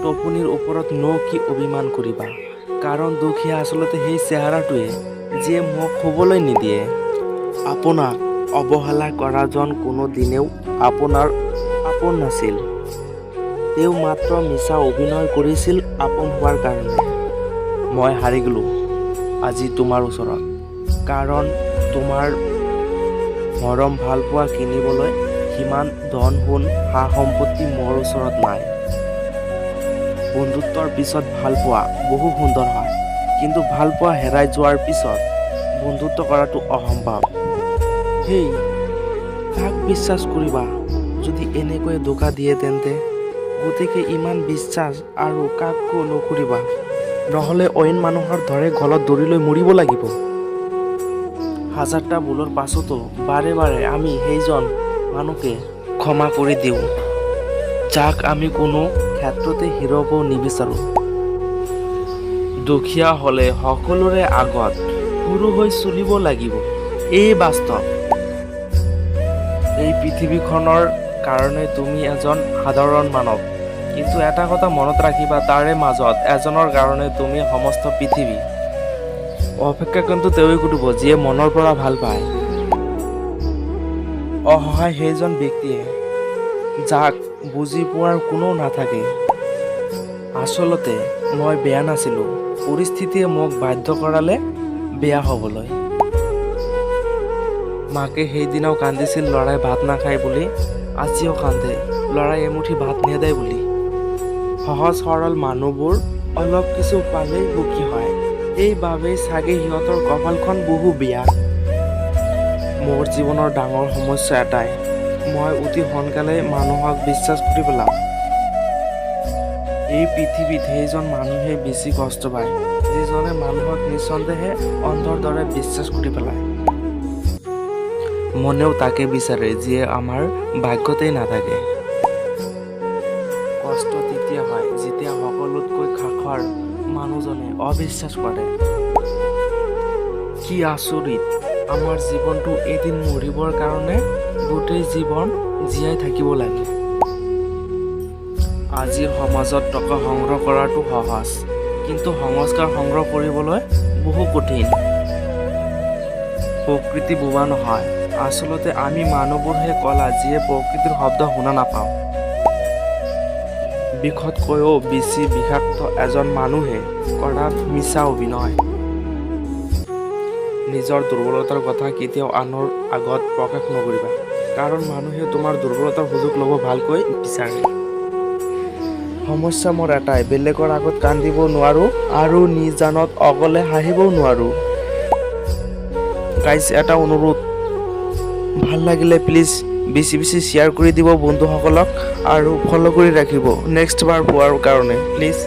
টোপনিৰ ওপৰত নো কি অভিমান কৰিবা, কাৰণ দুখীয়া আচলতে সেই চেহেৰাটোৱে যিয়ে মোক শুবলৈ নিদিয়ে। আপোনাক অৱহেলা কৰাজন কোনো দিনেও আপোনাৰ আপোন নাছিল, তেওঁ মাত্ৰ মিছা অভিনয় কৰিছিল আপোন হোৱাৰ কাৰণে। মই হাৰি গ'লোঁ আজি তোমাৰ ওচৰত, কাৰণ তোমাৰ মৰম ভালপোৱা কিনিবলৈ সিমান ধন সোণ সা সম্পত্তি মোৰ ওচৰত নাই। বন্ধুত্বৰ পিছত ভালপোৱা বহু সুন্দৰ হয়, কিন্তু ভালপোৱা হেৰাই যোৱাৰ পিছত বন্ধুত্ব কৰাটো অসম্ভৱ। হেই, কাক বিশ্বাস কৰিবা যদি এনেকৈ ধোকা দিয়ে তেন্তে? গতিকে ইমান বিশ্বাস আৰু কাকো নকৰিবা, নহ'লে অইন মানুহৰ দৰে গলত দৰি লৈ মৰিব লাগিব। হাজাৰটা ভুলৰ পাছতো বাৰে বাৰে আমি সেইজন মানুহকে ক্ষমা কৰি দিওঁ, যাক আমি কোনো ক্ষেত্ৰতে হেৰুৱাব নিবিচাৰোঁ। দুখীয়া হ'লে সকলোৰে আগত সৰু হৈ চলিব লাগিব, এই বাস্তৱ। এই পৃথিৱীখনৰ কাৰণে তুমি এজন সাধাৰণ মানৱ, কিন্তু এটা কথা মনত ৰাখিবা, তাৰে মাজত এজনৰ কাৰণে তুমি সমস্ত পৃথিৱী। অপেক্ষা কিন্তু তেওঁৱেই কৰিব যিয়ে মনৰ পৰা ভাল পায়। অসহায় সেইজন ব্যক্তিয়ে যাক বুজি পোৱাৰ কোনো নাথাকে। আচলতে মই বেয়া নাছিলোঁ, পৰিস্থিতিয়ে মোক বাধ্য কৰালে বেয়া হ'বলৈ। মাকে সেইদিনাও কান্দিছিল ল'ৰাই ভাত নাখায় বুলি, আজিও কান্দে ল'ৰাই এমুঠি ভাত নেদে বুলি। সহজ সৰল মানুহবোৰ অলপ কিছু পালেই সুখী হয়, সেইবাবেই চাগে সিহঁতৰ কপালখন বহু বেয়া। মোৰ জীৱনৰ ডাঙৰ সমস্যা এটাই, মই অতি সোনকালে মানুহক বিশ্বাস কৰি পেলাওঁ। এই পৃথিৱীত সেইজন মানুহে বেছি কষ্ট পায়, যিজনে মানুহক নিঃসন্দেহে অন্ধৰ দৰে বিশ্বাস কৰি পেলায়। মনেও তাকে বিচাৰে যিয়ে আমাৰ ভাগ্যতেই নাথাকে। কষ্ট তেতিয়া হয় যেতিয়া সকলোতকৈ কাষৰ মানুহজনে অবিশ্বাস কৰে। কি আচৰিত, আমাৰ জীৱনটো এদিন মৰিবৰ কাৰণে গোটেই জীৱন জীয়াই থাকিব লাগে। আজিৰ সমাজত টকা সংগ্ৰহ কৰাটো সহজ, কিন্তু সংস্কাৰ সংগ্ৰহ কৰিবলৈ বহু কঠিন। প্ৰকৃতি বোবা নহয়, আচলতে আমি মানুহবোৰহে কলা যিয়ে প্ৰকৃতিৰ শব্দ শুনা নাপাওঁ। বিষতকৈও বেছি বিষাক্ত এজন মানুহে কৰা মিছা অভিনয়। নিজৰ দুৰ্বলতাৰ কথা কেতিয়াও আনৰ আগত প্ৰকাশ নকৰিবা, কাৰণ মানুহে তোমাৰ দুৰ্বলতাৰ সুযোগ ল'ব ভালকৈ বিচাৰে। সমস্যা মোৰ এটাই, বেলেগৰ আগত কান্দিব নোৱাৰোঁ আৰু নিজানত অকলে হাঁহিবও নোৱাৰোঁ। গাইজ, এটা অনুৰোধ, ভাল লাগিলে প্লিজ বেছি বেছি শ্বেয়াৰ কৰি দিব বন্ধুসকলক আৰু ফ'ল' কৰি ৰাখিব নেক্সট বাৰ পোৱাৰ কাৰণে, প্লিজ।